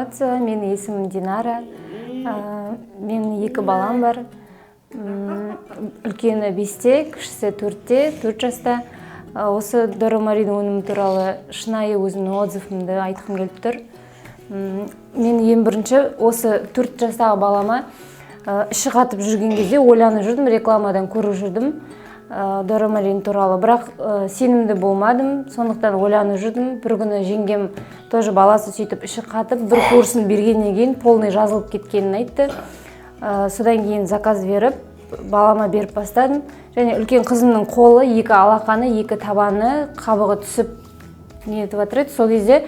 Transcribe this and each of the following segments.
Саламатсыз, менің есімім Динара. Менің екі балам бар. Үлкені 5-те, кішісі 4-те, 4 жаста. Осы Доромарин өнімі туралы шынайы өзімнің отзывымды айтқым келіп тұр. Мен ең бірінші осы 4 жастағы балама іші қатып жүрген кезде ойланып жүрдім, рекламадан көріп жүрдім Доромарин туралы, бірақ сенімді болмадым, сондықтан ойланып жүрдім. Бір күні жеңгем тоже баласы сөйтіп іші қатып, бір курсын бергеннен кейін полный жазылып кеткенін айтты. Содан кейін заказ беріп, балама беріп бастадым. Және үлкен қызымның қолы, екі алақаны, екі табаны қабығы түсіп нетіп жатыр еді. Сол кезде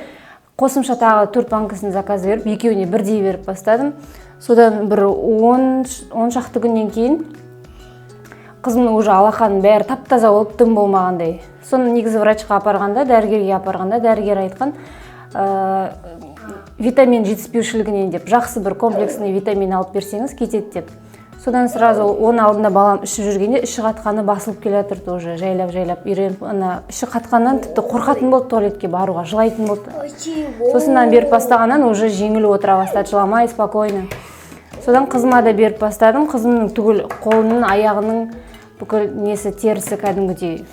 қосымша тағы 4 банкасын заказ беріп, екеуіне бірдей беріп бастадым. Содан бір 10 шақты күннен кейін қызымның уже алақанының бәрі тап-таза болып, дым болмағандай. Соны негізі врачқа апарғанда, дәрігерге апарғанда, дәрігер айтқан, витамин жетіспеушілігінен деп, жақсы бір комплексный витамин алып берсеңіз кетеді деп. Содан сразу оның алдында балам ішіп жүргенде іші қатқаны басылып келе жатыр уже, жайлап-жайлап үйреніп, ана іші қатқаннан тіпті қорқатын болды туалетке баруға, жылайтын болды. Сосын беріп бастағаннан уже жеңіл отыра бастады, жыламай, спокойно. Содан қызыма да беріп бастадым. Қызымның түгел қолының, аяғының бүкіл несі, терісі кәдімгідей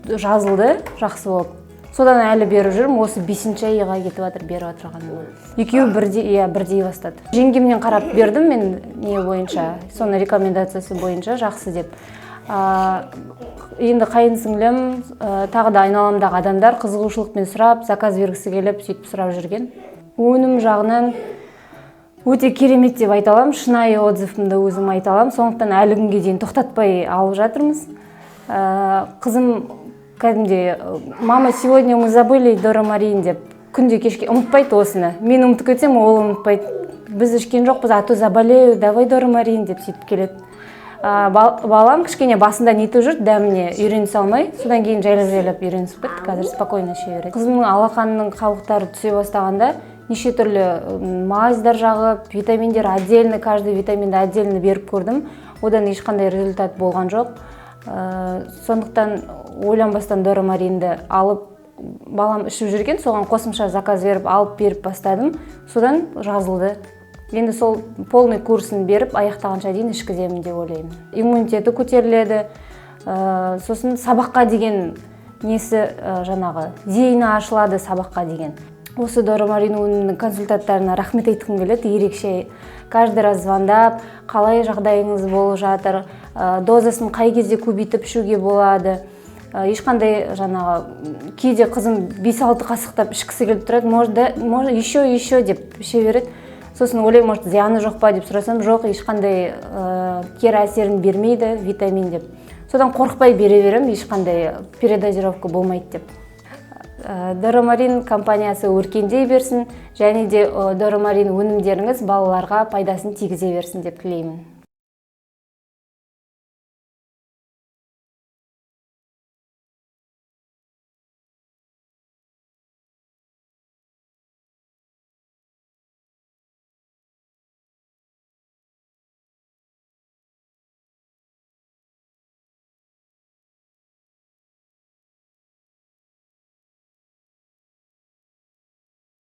жазылды, жақсы болып. Содан әлі беріп жүрмін, осы 5-ші айға кетіп жатыр беріп отырғаныма. Екеуі бірдей, иә, бірдей бастады. Жеңгемнен қарап бердім мен, не бойынша, соның рекомендациясы бойынша жақсы деп. Енді қайын сіңлім, тағы да айналамдағы адамдар қызығушылықпен сұрап, заказ бергісі келіп, сөйтіп сұрап жүрген. Өнім жағынан өте керемет деп айта аламын, шынайы отзывымды өзім айта аламын, сондықтан әлі күнге дейін тоқтатпай алып жатырмыз. Қызым кәдімгідей: «Мама, сегодня мы забыли Доромарин», — деп күнде кешке ұмытпайды осыны. Мен ұмытып кетсем, ол ұмытпайды. «Біз ішкен жоқпыз, а то заболею, давай Доромарин», — деп сөйтіп келеді. Балам кішкене басында нетіп жүрді, дәміне үйренісе алмай, содан кейін жайлап-жайлап үйренісіп кетті, қазір спокойно іше береді. Қызымның алақанының қабықтары түсе бастағанда неше түрлі мазьдар жағып, витаминдер отдельно, каждый витаминді отдельно беріп көрдім, одан ешқандай результат болған жоқ. Сондықтан ойланбастан Доромаринді алып, балам ішіп жүрген, соған қосымша заказ беріп, алып беріп бастадым, содан жазылды. Енді сол полный курсын беріп аяқтағанша дейін ішкіземін деп ойлаймын. Иммунитеті көтеріледі, сосын сабаққа деген несі, жаңағы зейіні ашылады сабаққа деген. Осы Доромарин өнімінің консультанттарына рахмет айтқым келеді ерекше. Каждый раз звондап, қалай жағдайыңыз болып жатыр, дозасын қай кезде көбейтіп ішуге болады. Ешқандай жаңағы кейде қызым 5-6 қасықтап ішкісі келіп тұрады, может, да, может, еще, еще деп іше береді. Сосын ойлаймын, может, зияны жоқ па деп сұрасам, жоқ, ешқандай кері әсерін бермейді витамин деп. Содан қорықпай бере беремін, ешқандай передозировка болмайды деп. Доромарин компаниясы өркендей берсін, және де Доромарин өнімдеріңіз балаларға пайдасын тигізе берсін деп тілеймін.